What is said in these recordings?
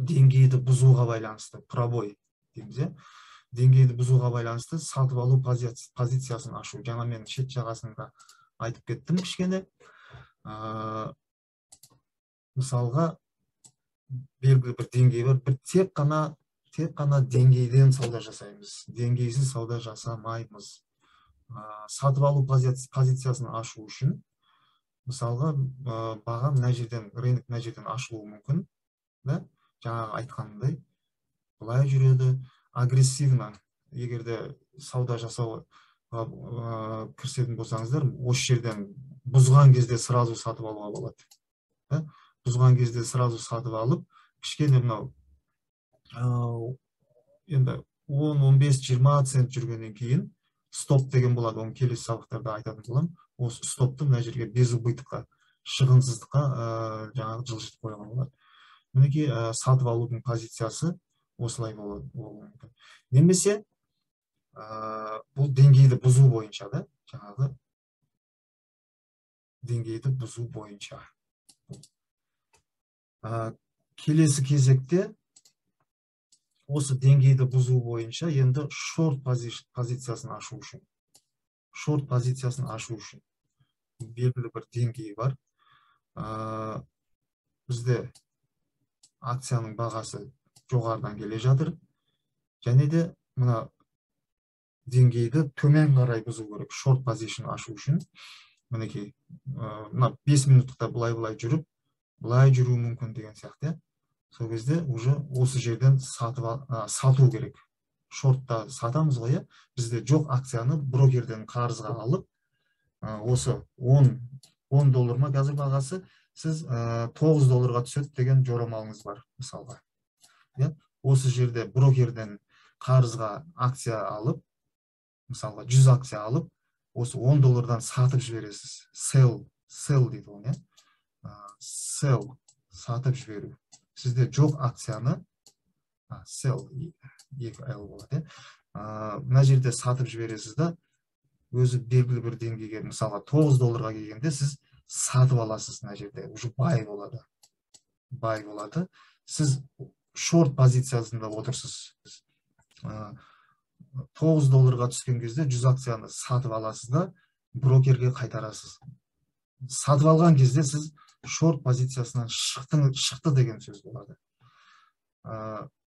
Деңгейді бұзуға байланысты, пробой дейміз, иә. Деңгейді бұзуға байланысты сатып алу позициясын ашу. Жаңа мен шет жағасында айтып кеттім кішкене. Мысалға, белгілі бір деңгей бар, бір тек қана деңгейден сауда жасаймыз, деңгейсіз сауда жасамаймыз. Сатып алу позициясын ашу үшін, мысалға, баға мына жерден, рынок мына жерден ашылуы мүмкін да. Жаңағы айтқанымдай, былай жүреді. Агрессивно егер де сауда жасауға кірісетін болсаңыздар, осы жерден бұзған кезде сразу сатып алуға болады да? Бұзған кезде сразу сатып алып, кішкене мынау енді 10, 15, 20 цент жүргеннен кейін стоп деген болады, оны келесі сабақтарда айтатын боламын. Осы стопты мына жерге, без убыток қа, шығынсыздыққа жаңағы жылжытып қоюға болады. Мінекей, сатып алудың позициясы осылай болуы мүмкін. Немесе бұл деңгейді бұзу бойынша да, жаңағы деңгейді бұзу бойынша. Келесі кезекте осы деңгейді бұзу бойынша енді шорт позициясын ашу үшін, шорт позициясын ашу үшін белгілі бір деңгей бар. Бізде акцияның бағасы жоғарыдан келе жатыр және де мына деңгейді төмен қарай бұзу керек шорт позиция ашу үшін. Мінекей, мына 5 минуттықта былай былай жүріп, былай жүруі мүмкін деген сияқты, иә. Сол кезде уже осы жерден сатып сату керек. Шортта сатамыз ғой, иә. Бізде жоқ акцияны брокерден қарызға алып, осы 10 доллар ма қазір бағасы, сіз 9 долларға түседі деген жорамалыңыз бар мысалға, иә. Осы жерде брокерден қарызға акция алып, мысалға, 100 акция алып, осы 10 доллардан сатып жібересіз. Sell, sell дейді оны, иә. Sell, сатып жіберу. Сізде жоқ акцияны, sell, екі L болады, иә. Мына жерде сатып жібересіз да, өзі белгілі бір деңгейге, мысалға, 9 долларға келгенде сіз сатып аласыз. Мына жерде уже buy болады, buy болады. Сіз шорт позициясында отырсыз. 9 долларға түскен кезде 100 акцияны сатып аласыз да, брокерге қайтарасыз. Сатып алған кезде сіз шорт позициясынан шықтың, шықты деген сөз болады.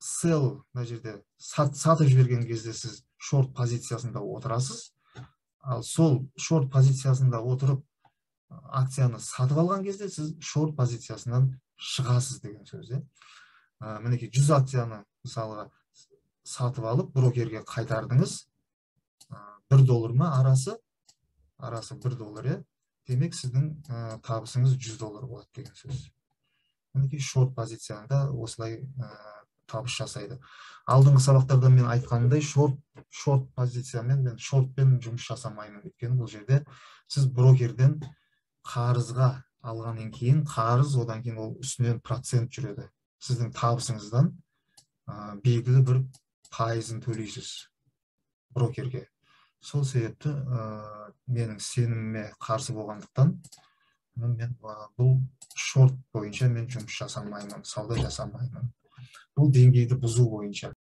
Sell, мына жерде сатып жіберген кезде сіз шорт позициясында отырасыз. Ал сол шорт позициясында отырып, акцияны сатып алған кезде сіз шорт позициясынан шығасыз деген сөз, иә. Мінекей, 100 акцияны, мысалға, сатып алып, брокерге қайтардыңыз. 1 доллар ма арасы? Арасы 1 доллар, иә. Демек, сіздің табысыңыз 100 доллар болады деген сөз. Мінекей, шорт позицияда осылай табыс жасайды. Алдыңғы сабақтарда мен айтқанымдай, шорт позициямен, мен шортпен жұмыс жасамаймын, өйткені бұл жерде сіз брокерден қарызға алғаннан кейін, қарыз, одан кейін ол үстінен процент жүреді. Сіздің табысыңыздан белгілі бір пайызын төлейсіз брокерге. Сол себепті менің сеніміме қарсы болғандықтан, мен бұл шорт бойынша мен жұмыс жасамаймын, сауда жасамаймын. Бұл деңгейді бұзу бойынша.